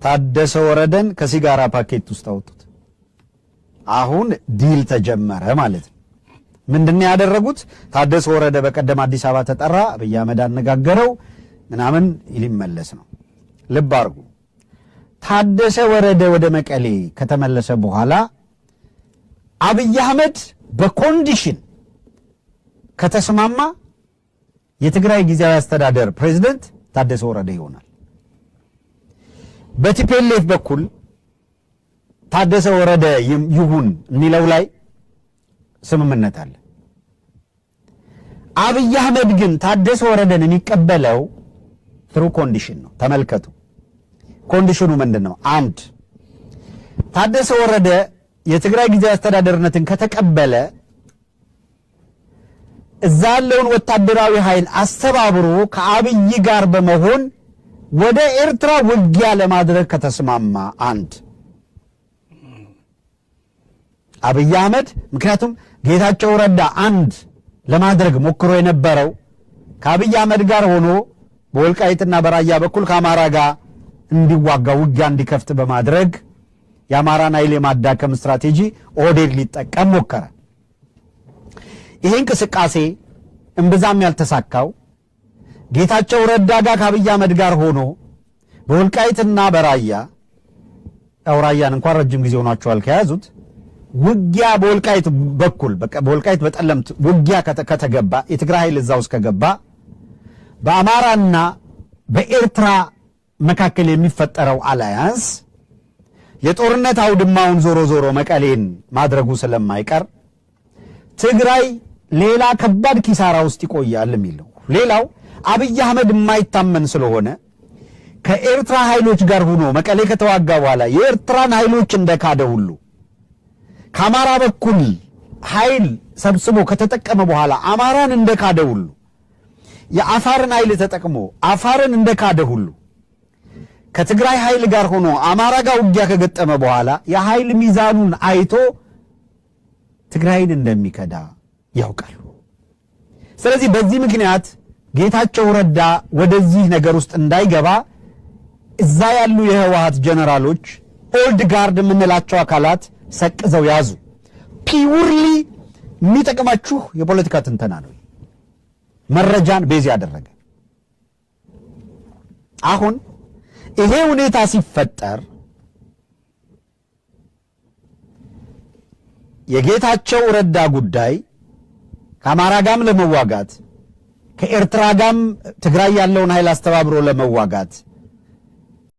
ታደሰ ወረደን ከሲጋራ ፓኬት ውስጥ አወጡት። አሁን deal ተጀመረ ማለት ነው። ምንድነው ያደረጉት? ታደሰ ወረደ በቀደም አዲስ አበባ ተጠራ፣ አብይ አህመድ አነጋገረው ምናምን ሊመለስ ነው። ልብ አድርጉ። ታደሰ ወረደ ወደ መቀሌ ከተመለሰ በኋላ አብይ አህመድ በ condition ከተስማማ የትግራይ ጊዜያዊ አስተዳደር ፕሬዝደንት ታደሰ ወረደ ይሆናል። በ TPLF በኩል ታደሰ ወረደ ይሁን የሚለው ላይ ስምምነት አለ። አብይ አህመድ ግን ታደሰ ወረደን የሚቀበለው through condition ነው። ተመልከቱ። Condition ኑ ምንድን ነው? አንድ፣ ታደሰ ወረደ የትግራይ ጊዜያዊ አስተዳደርነትን ከተቀበለ እዛ ያለውን ወታደራዊ ኃይል አስተባብሮ ከአብይ ጋር በመሆን ወደ ኤርትራ ውጊያ ለማድረግ ከተስማማ፣ አንድ፣ አብይ አህመድ ምክንያቱም ጌታቸው ረዳ አንድ ለማድረግ ሞክሮ የነበረው ከአብይ አህመድ ጋር ሆኖ በወልቃይትና በራያ በኩል ከአማራ ጋር እንዲዋጋ ውጊያ እንዲከፍት በማድረግ የአማራን ኃይል የማዳከም ስትራቴጂ ኦህዴድ ሊጠቀም ሞከረ። ይሄ እንቅስቃሴ እምብዛም ያልተሳካው ጌታቸው ረዳ ጋር ከአብይ አህመድ ጋር ሆኖ በወልቃይትና በራያ፣ ያው ራያን እንኳን ረጅም ጊዜ ሆኗቸዋል ከያዙት፣ ውጊያ በወልቃይት በኩል በወልቃይት በጠለምት ውጊያ ከተገባ፣ የትግራይ ኃይል እዛ ውስጥ ከገባ በአማራና በኤርትራ መካከል የሚፈጠረው alliance የጦርነት አውድማውን ዞሮ ዞሮ መቀሌን ማድረጉ ስለማይቀር ትግራይ ሌላ ከባድ ኪሳራ ውስጥ ይቆያል የሚል ነው። ሌላው አብይ አህመድ የማይታመን ስለሆነ ከኤርትራ ኃይሎች ጋር ሆኖ መቀሌ ከተዋጋ በኋላ የኤርትራን ኃይሎች እንደካደ ሁሉ ከአማራ በኩል ኃይል ሰብስቦ ከተጠቀመ በኋላ አማራን እንደካደ ሁሉ፣ የአፋርን ኃይል ተጠቅሞ አፋርን እንደካደ ሁሉ፣ ከትግራይ ኃይል ጋር ሆኖ አማራ ጋር ውጊያ ከገጠመ በኋላ የኃይል ሚዛኑን አይቶ ትግራይን እንደሚከዳ ያውቃሉ። ስለዚህ በዚህ ምክንያት ጌታቸው ረዳ ወደዚህ ነገር ውስጥ እንዳይገባ እዛ ያሉ የህወሓት ጀነራሎች፣ old guard የምንላቸው አካላት ሰቅዘው ያዙ። Purely የሚጠቅማችሁ የፖለቲካ ትንተና ነው፣ መረጃን base ያደረገ። አሁን ይሄ ሁኔታ ሲፈጠር የጌታቸው ረዳ ጉዳይ ከአማራ ጋም ለመዋጋት፣ ከኤርትራ ጋም ትግራይ ያለውን ኃይል አስተባብሮ ለመዋጋት